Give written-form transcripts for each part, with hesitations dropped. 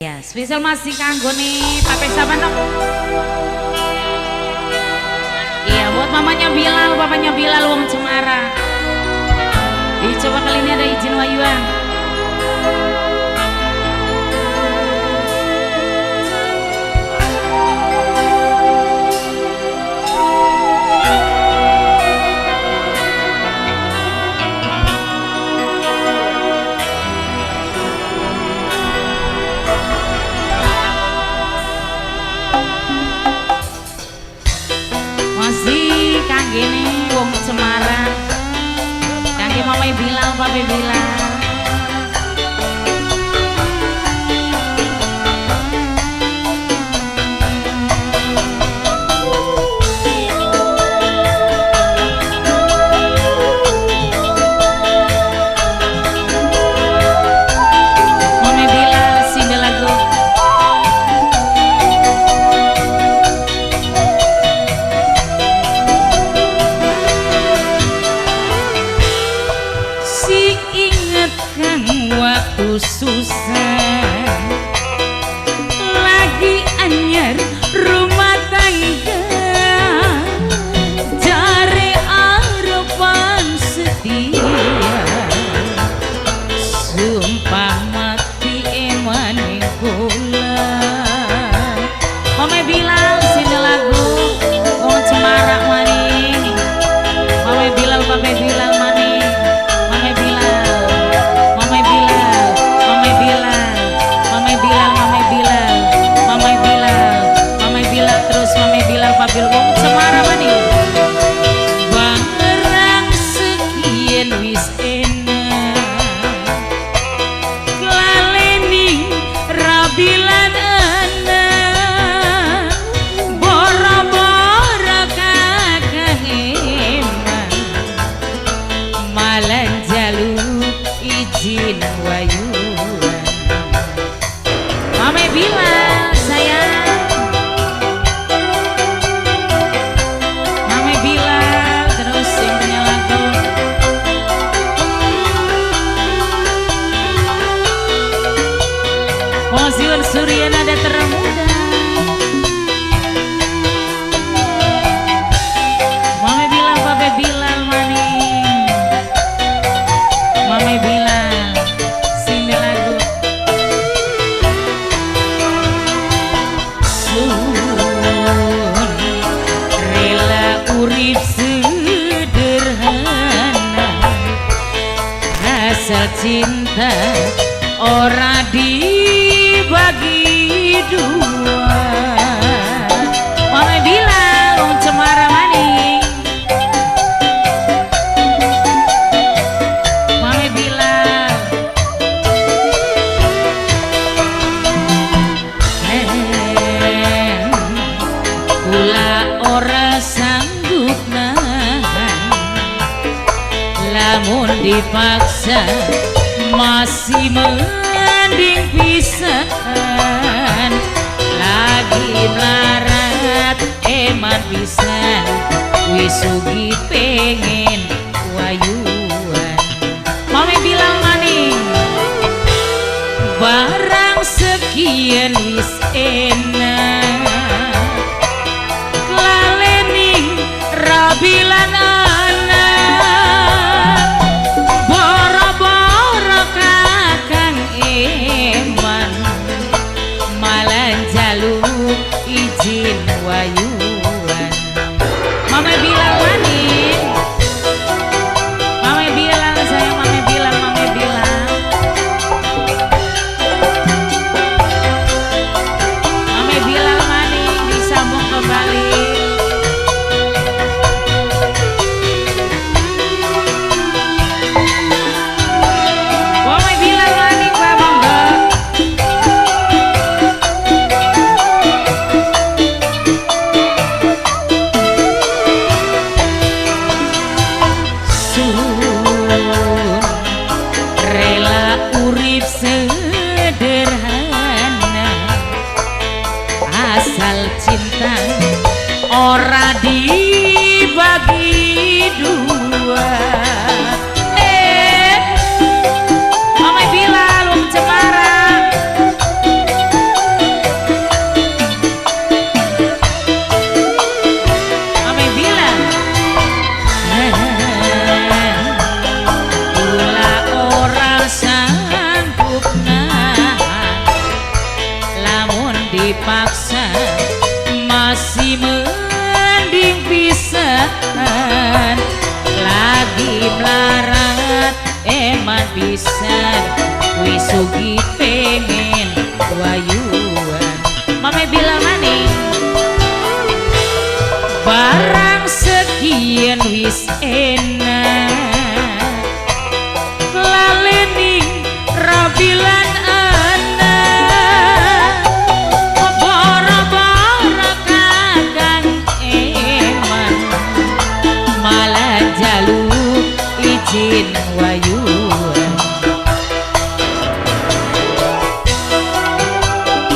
Ya, spesial masih kanggo nih Pape Sabanok. Iya, buat mamanya Bilal, papanya Bilal wong Cemara. Ih, coba kali ini ada izin wayuan. Masih kangge nih wong Cemara. Kangge mamae Bilal, pape Bilal. Mamae Bilal sing lagu. Waktu susah lagi anyar rumah tangga, cari arepan setia, sumpah mati emane kula. Mama Bilal sini lagu wong Cemara maning. Mama Bilal, Pape Bilal maning. Mama Bilal, Mama Bilal, Mama Bilal, Mama Bilal, Mama Bilal, Mama Bilal, Mama Bilal terus Mama Bilal Pabil wong Cemara maning. Barang sekian wis enak, klaleni rabilan anak, boro-boro kakang eman, malan jaluk izin wayuan. Mame Bilal sayang, Mame Bilal terus yang punya lagu. Moziun Surya nada termuda. Mame Bilal, Pape Bilal maning. Mame Bilal sing lagu. Sun rela urip sederhana, asal cinta ora dibagi dua. Mame Bilal wong Cemara maning. Mame Bilal. Kula ora sanggup nahan, lamun dipaksa masih mending pisan. Lagi melarat eman pisan, wis sugih pengen wayuan. Mame Bilal maning. Barang sekian wis enak, klaleni rabilan anak, boro-boro kakang eman, malan jaluk izin wayuan. Mame Bilal maning. Mame Bilal sayang, Mame Bilal, Mame Bilal. Mame Bilal maning disambung kembali. Mame Bilal maning Pak monggo. Sun rela urip sederhana, asal cinta ora dibagi dua. Mame Bilal wong Cemara. dipaksa masih mending pisan. Lagi melarat eman pisan, wis sugih pengen wayuan. Mame bilang maning barang sekian wis enak, laleni rabilan anak, boro-boro kakang eman malah jaluk izin wayuan.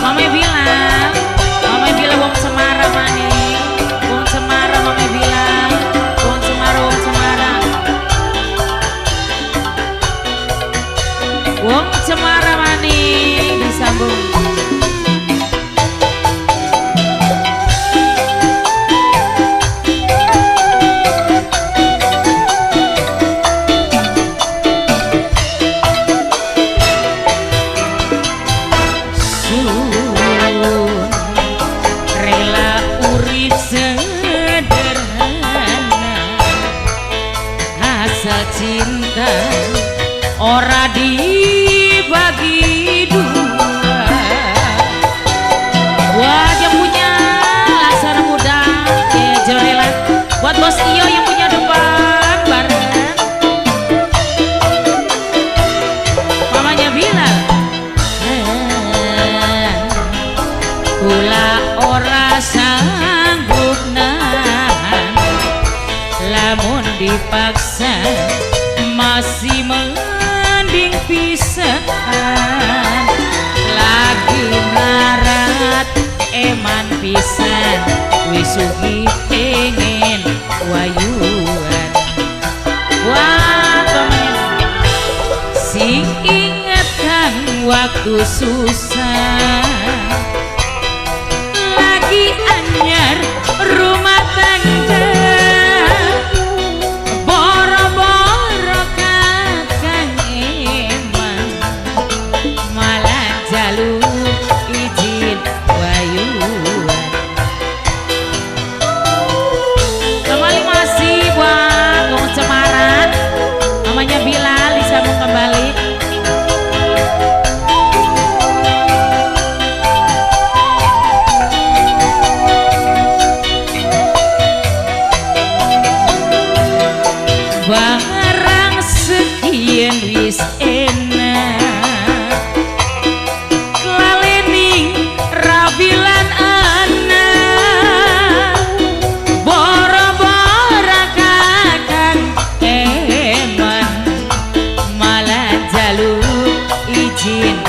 Mame bilang, mame bilang wong Cemara maning, wong Cemara mame bilang, wong Cemara, wong Cemara, wong Cemara maning disambung. Sun rela urip sederhana, asal cinta ora dibagi dua. Buat yang punya Laksana Muda ya Jorela, buat Bos Iyo yang punya depan barengan mamanya Bilal. Kula ora sanggup nahan, lamun dipaksa masih mending pisan. Lagi melarat eman pisan, wis sugih pengen wayuan. Buat pemain sing inget kan waktu susah, lagi anyar rumah tangga, boro-boro kakang eman malah jaluk izin wayuan. Kembali masih buat wong Cemara, namanya Bilal disambung kembali. Barang sekian wis enak, laleni rabilan anak, boro-boro kakang eman malah jaluk izin